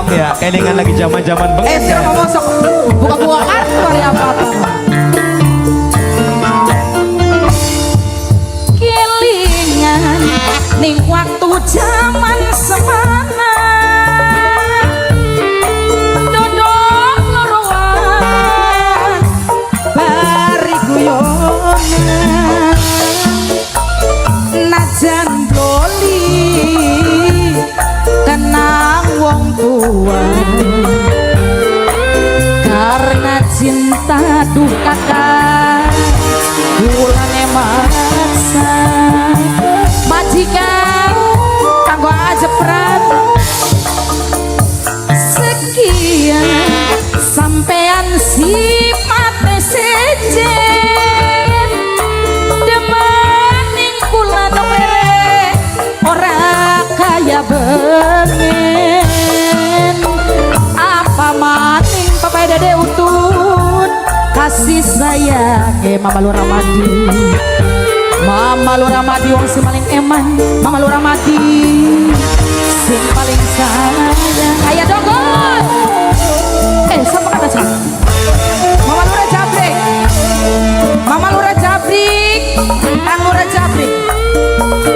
Om ya, kelingan lagi zaman-zaman bengen. Sira ngomong sok buka-buka kartu hari apa-apa. Kelingan ning waktu zaman semana dodok loroan bari guyonan najan boli kenang wong tua karena cinta duh kakak kulane maksa majikan kanggo ajeprat sekian sampean sipate sejen demening kula nopere ora kaya bengen apa maning papai dede utun kasih sayang Mama Lurah Madi. Mama Lurah Madi wong sing paling eman. Mama Lurah Madi sing paling sayang. Ayo dogol. Siapa kata sih? Mama Lurah Jabrik. Mama Lurah Jabrik. Kang Lurah Jabrik.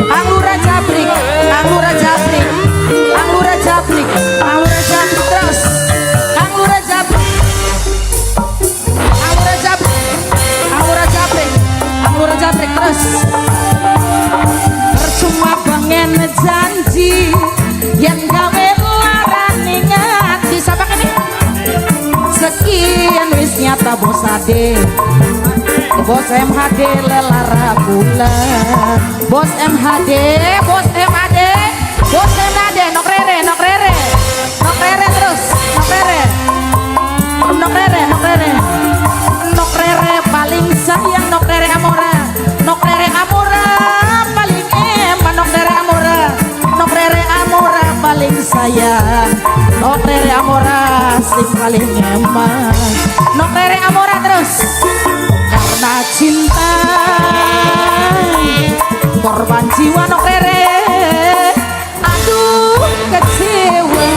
Kang Lurah Jabrik. Kang Lurah Jabrik. Kang Lurah Jabrik. Kang Lurah Jabrik terus. Kang Lurah Jabrik. Kang Lurah Jabrik. Kang Lurah Jabrik. Kang Lurah Jabrik terus. Percuma pengen janji yang gawe larani ngati siapa kene? Sekian wis nyata bos ade bos MHD lelara kula bos MHD bos MHD bos MHD nok rere nok rere nok rere terus nok rere nok rere nok rere nok rere paling sayang nok rere amora nok rere amora paling eman nok rere amora nok rere amora paling sayang nok rere amora sing paling eman nok rere amora terus karena cinta korban jiwa nok rere aduh kecewa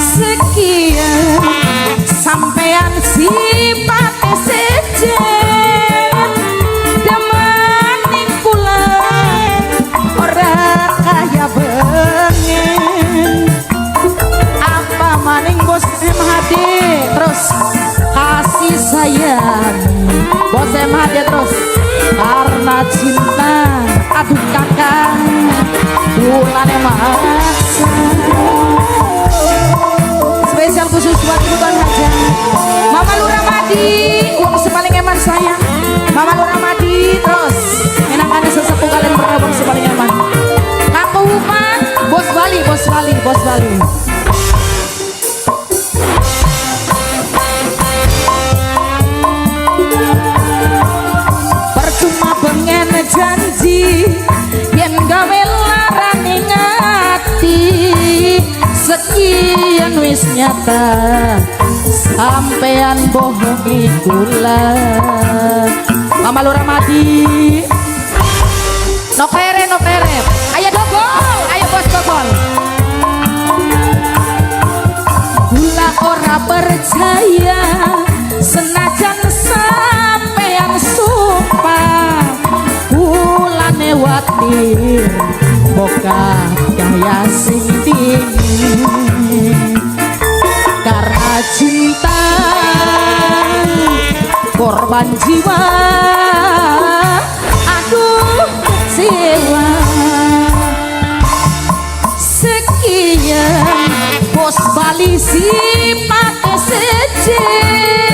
sekian sampean sipate sejen demening kula ora kaya bengen apa maning bos MHD terus kasih sayang bos MHD terus karena cinta aduh kakak kulane maksa. Spesial khusus buat Ibu Tuan Haja Mama Lurah Madi uang sepaling eman sayang Mama Lurah Madi terus enakannya sesepuh kalian pernah uang sepaling eman Kang Upan bos Bali bos Bali bos Bali. Percuma pengen janji yen gawe larani ngati sekian wis nyata sampean bohongi kula Mama Lurah Madi nok rere nok rere ayo dogol ayo bos dogol kula ora percaya senajan sampean sumpah kulane watir boka kaya sing tinggi karena cinta korban jiwa aduh kecewa sekian bos Bali sipate sejen